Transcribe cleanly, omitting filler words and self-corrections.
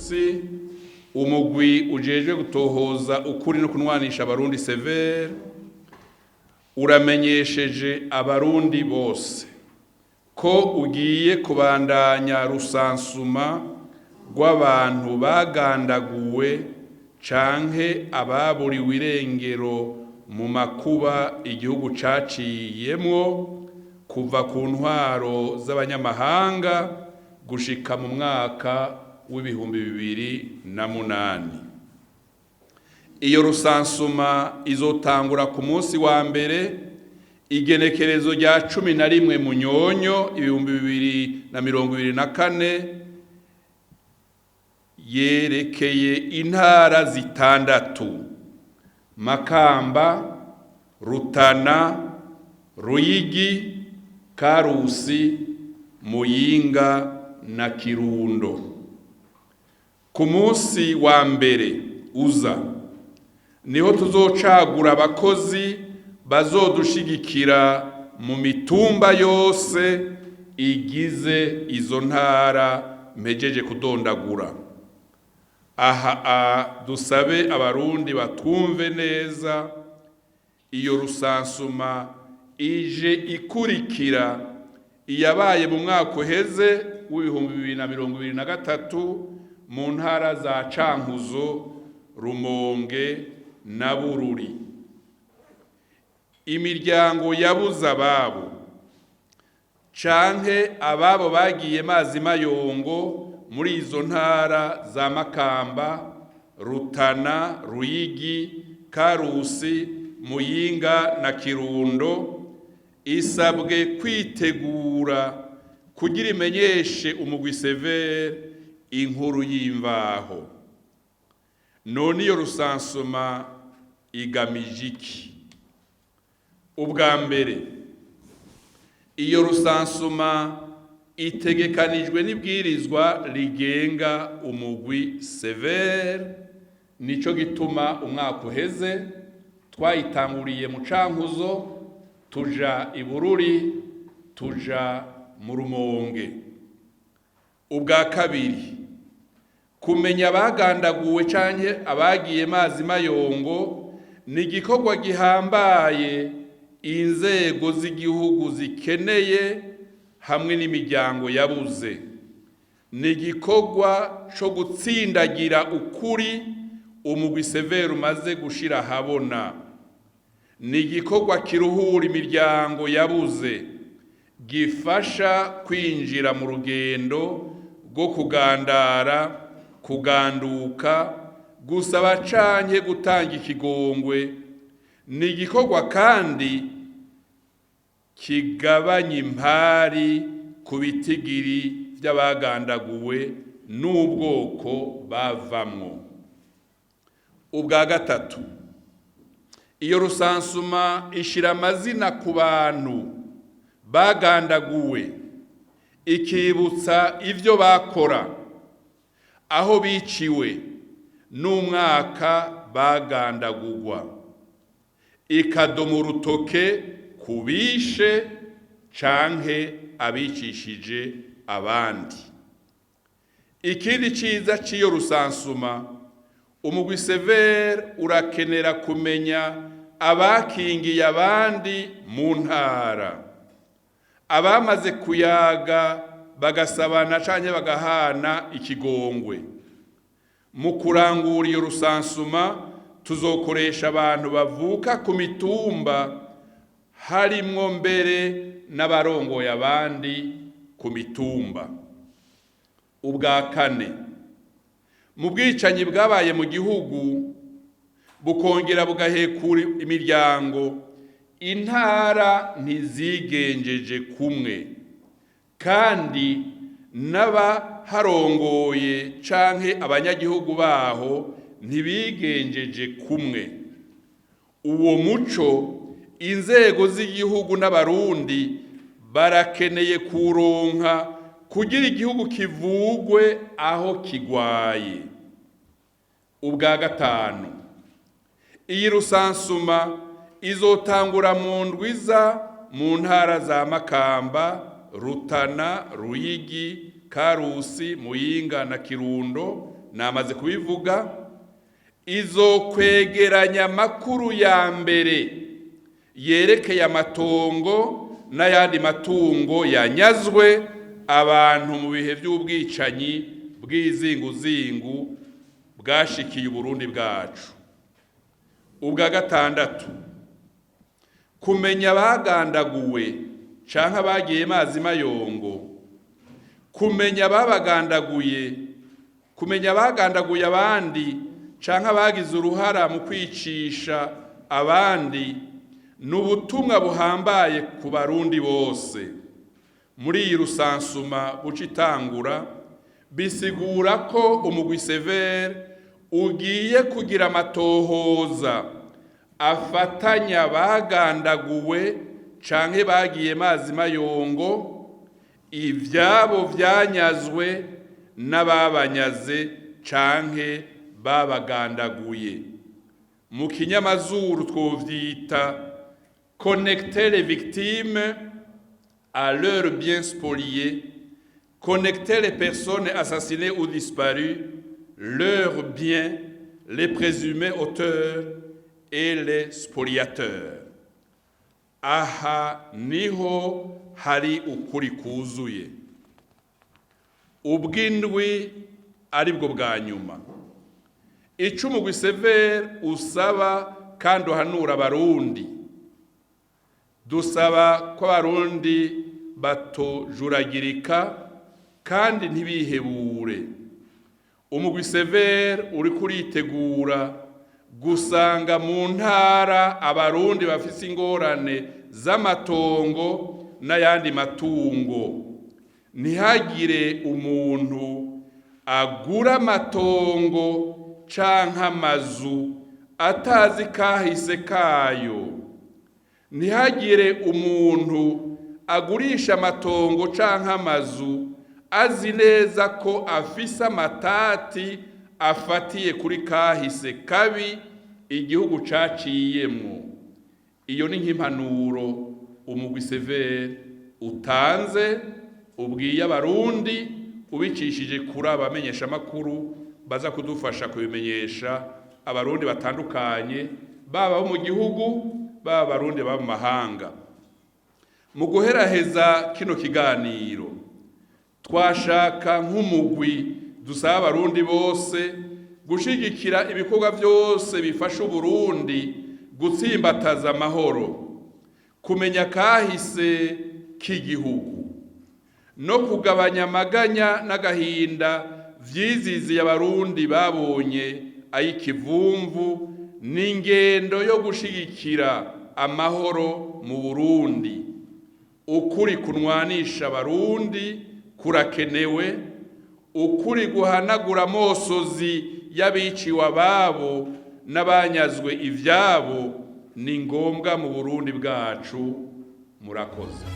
Munsi umugwi ujejwe gutohoza ukuri no kunwanisha Abarundi, CVR, uramenyesheje Abarundi bose ko ugiye kubandanya recensement rw'abantu bagandaguwe canke ababuriwe irengero mu makuba igihugu caciyemwo kuva ku ntwaro z'abanyamahanga gushika mu mwaka w'2008. Iyo recensement izotangura ku munsi wa mbere, igenekerezo rya 11 Munyonyo 2024, yerekeye intara zitandatu: Makamba, Rutana, Ruyigi, Karusi, Muyinga na Kirundo. Ku munsi wa mbere uza niho tuzocagura abakozi bazodushigikira mu mitumba yose igize izo ntara mpejeje kudondagura. Aha dusabe Abarundi batwumve neza: iyo recensement ije ikurikira iyabaye mu mwaka uheze w'2023 mu ntara za Cankuzo, Rumonge na Bururi. Imiryango yabuze ababo canke ababo bagiye mazi mayongo muri izo ntara za Makamba, Rutana, Ruyigi, Karusi, Muyinga na Kirundo isabwe kwitegura kugira imenyeshe umugwi CVR inkuru y'imvaho. None iyo recensement igamije iki? Ubwa mbere, iyo recensement itegekanijwe n'ibwirizwa rigenga umugwi CVR. Nico gituma umwaka uheze twayitanguriye mu Cankuzo, tuja i Bururi, tuja mu Rumonge. Ubwa kabiri, kumenya abagandaguwe canke abagiye mazi mayongo ni igikorwa gihambaye inzego z'igihugu zikeneye hamwe n'imiryango yabuze. Ni igikorwa co gutsindagira ukuri umugwi CVR umaze gushira ahabona. Ni igikorwa kiruhura imiryango yabuze, gifasha kwinjira mu rugendo rwo kugandara, kuganduka, gusaba canke gutanga ikigongwe. Ni igikorwa kandi kigabanya impari ku bitigiri vy'abagandaguwe n'ubwoko bavamwo. Ubwa gatatu, iyo recensement ishira amazina ku bantu bagandaguwe, ikibutsa ivyo bakora, aho biciwe n'umwaka bagandagurwa, ikadoma urutoke ku bishe canke abicishije abandi. Ikindi ciza c'iyo recensement, umugwi CVR urakenera kumenya abakingiye abandi mu ntara, abamaze kuyaga bagasabana canke bagahana ikigongwe. Mu kurangura iyo recensement tuzokoresha abantu bavuka ku mitumba, harimwo mbere n'abarongoye abandi ku mitumba. Ubwa kane, mu bwicanyi bwabaye mu gihugu bukongera bugahekura imiryango, intara ntizigenjeje kumwe, kandi n'abaharongoye canke abanyagihugu baho ntibigenjeje kumwe. Uwo muco inzego z'igihugu n'Abarundi barakeneye kuronka kugira igihugu kivugwe aho kigwaye. Ubwa gatanu, iyi recensement izotangura mu ndwiza mu ntara za Makamba, Rutana, Ruyigi, Karusi, Muyinga na Kirundo. Namaze kubivuga, izokwegeranya amakuru ya mbere yerekeye amatongo n'ayandi matungo yanyazwe abantu mu bihe by'ubwicanyi bw'izinguzingu bwashikiye Uburundi bwacu. Ubwa gatandatu, kumenya abagandaguwe canke abagiye mazi mayongo, kumenya ababagandaguye, kumenya abagandaguye abandi canke abagize uruhara mu kwicisha abandi, ni ubutumwa buhambaye ku Barundi bose. Muri iyi recensement buca itangura, bisigura ko umugwi CVR ugiye kugira amatohoza afatanya bagandaguwe canke bagiye mazi mayongo, ivyabo vyanyazwe n'ababanyaze canke babagandaguye. Mu kinyamazuru twovyita connecter les victimes à leurs biens spoliés, connecter les personnes assassinées ou disparues, leurs biens, les présumés auteurs et les spoliateurs. Aha niho hari ukuri kuzuye. Ubw'indwi, aribwo bwa nyuma, ico umugwi CVR usaba kandi uhanura Abarundi: dusaba ko Abarundi batojuragirika kandi ntibihebure. Umugwi CVR uriko uritegura gusanga mu ntara Abarundi bafise ingorane z'amatongo n'ayandi matungo. Ntihagire umuntu agura amatongo canke amazu atazi kahise kayo. Ntihagire umuntu agurisha amatongo canke amazu azi neza ko afise amatati afatiye kuri kahise kabi igihugu caciyemwo. Iyo ni nk'impanuro umugwi CVR utanze, ubwiye Abarundi ubicishije kuri abamenyeshamakuru baza kudufasha kubimenyesha Abarundi batandukanye, baba bo mu gihugu, baba Abarundi baba mu mahanga. Mu guheraheza kino kiganiro, twashaka nk'umugwi dusaba Abarundi bose gushigikira ibikorwa byose bifasha Uburundi gutsimbataza amahoro, kumenya kahise k'igihugu no kugabanya amaganya n'agahinda vyiziziye Abarundi babonye ay'ikivumvu. N'ingendo yo gushigikira amahoro mu Burundi. Ukuri kunwanisha Abarundi kurakenewe, ukuri guhanagura amosozi y'abiciwe ababo n'abanyazwe ivyabo ni ngombwa mu Burundi bwacu. Murakoze.